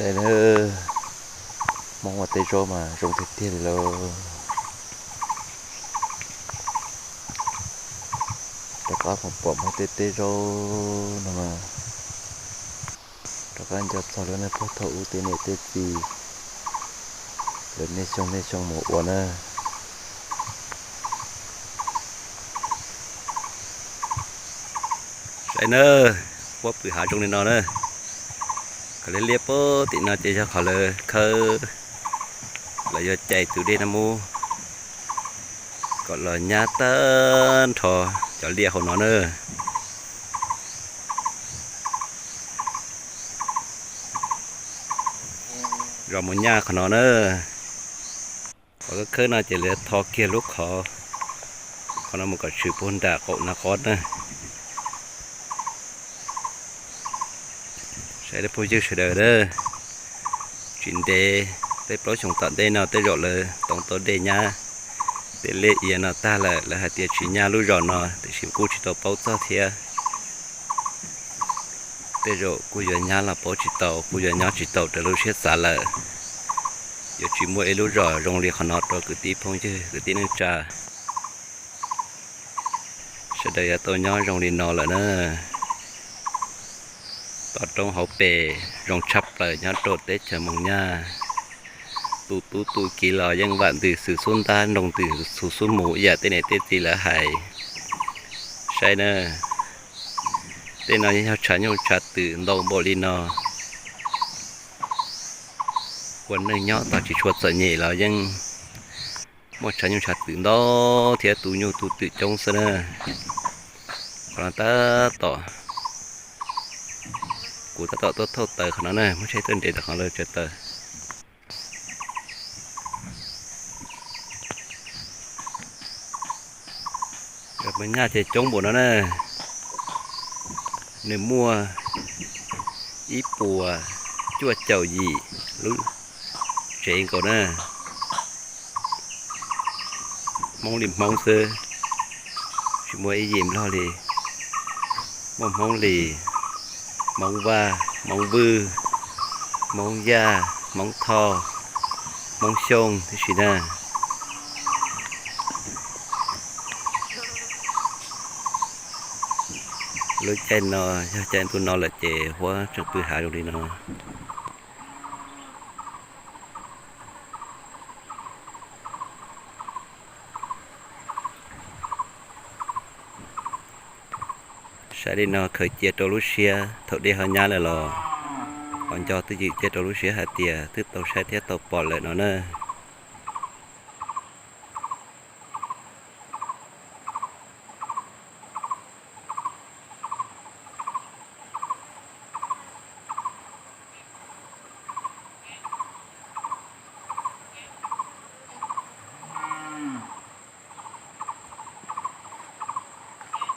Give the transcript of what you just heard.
Ntawm no, Hmoob ua teb zaub mas zoo tiag tiag li lauj. Rov qab mus pom Hmoob tej teb zaub no mas rov qab nco txog lawv nej puag thaum ub tej niam tej txiv, lawv niaj xyoo niaj xyoo mus ua na. Saib na, huab pw hav zoo li no na, qhov liab liab puag tim no ces yog qhov lawv khawb, lawv yuav cais tus dej no mus kom los nyab tag nrho cov liaj hauv no na. Zos mus nyab qhov no na. Qhov khawb no ces lawv tho kiag lub qhov, qhov no mus kom tshwm puag nram qaum no qhov na. Saib phooj ywg sawv daws a, tsis ntev, peb plaub xyoos tom ntej no tej zaum lawv toob tau dej nyab tej liaj iav no tag lawm, lawv hais tias tsis nyab lub zos no, tiam sis kuj tsis tau paub txog thiab. Tej zaum kuj yuav nyab los paub tsis tau, kuj yuav nyob tsis tau raws lub siab xav lawm. Yuav tsis muaj ib lub zos zoo li qhov no rau kwv tij phooj ywg kwv tij neej tsa sawv daws yuav tau nyob zoo li no lawm na. Toj roob hauv pes zoo tshaj plaws nyob rau teb chaws Moos Nyab. Tu tub tu kiv los yeej vam ntws xwm xub ntab, nroo ntws xwm xub mus ib yam tej niam tej txiv lawv hais. Saib na, tej no yeej yog tshav nyuj tshav twm ntau npaum li no. Ua neej nyob tau tsis tshua txom nyem los yeej muaj tshav nyuj tshav twm ntau thiab tu nyuj tu twm coob xwb na. Qhov no tab tom, kuv tab tom tuaj thauj taws qhov no na, muab tsheb tuaj nres rau qhov lawv tsaws taws. Nyaj ces coob npaum no na, nws muaj ib puas cuaj caum yim lub tsev nkaus na. Hmoob li Hmoob xwb, tsis muaj ib yim Nplog li. Muaj Hmoob Lis, Hmoob Vaj, Hmoob Vwj, Hmoob Yaj, Hmoob Thoj, Hmoob Xyooj tib si na. Lub caij no yog caij ntuj no lawm ces huab tseem pw hav zoo li no. Saib li no khaws cia rau lub siab, thaum dej ho nyab lawm los qhov nco twb ywm cia rau lub siab hais tias twb tau saib thiab tau pom lawm no na.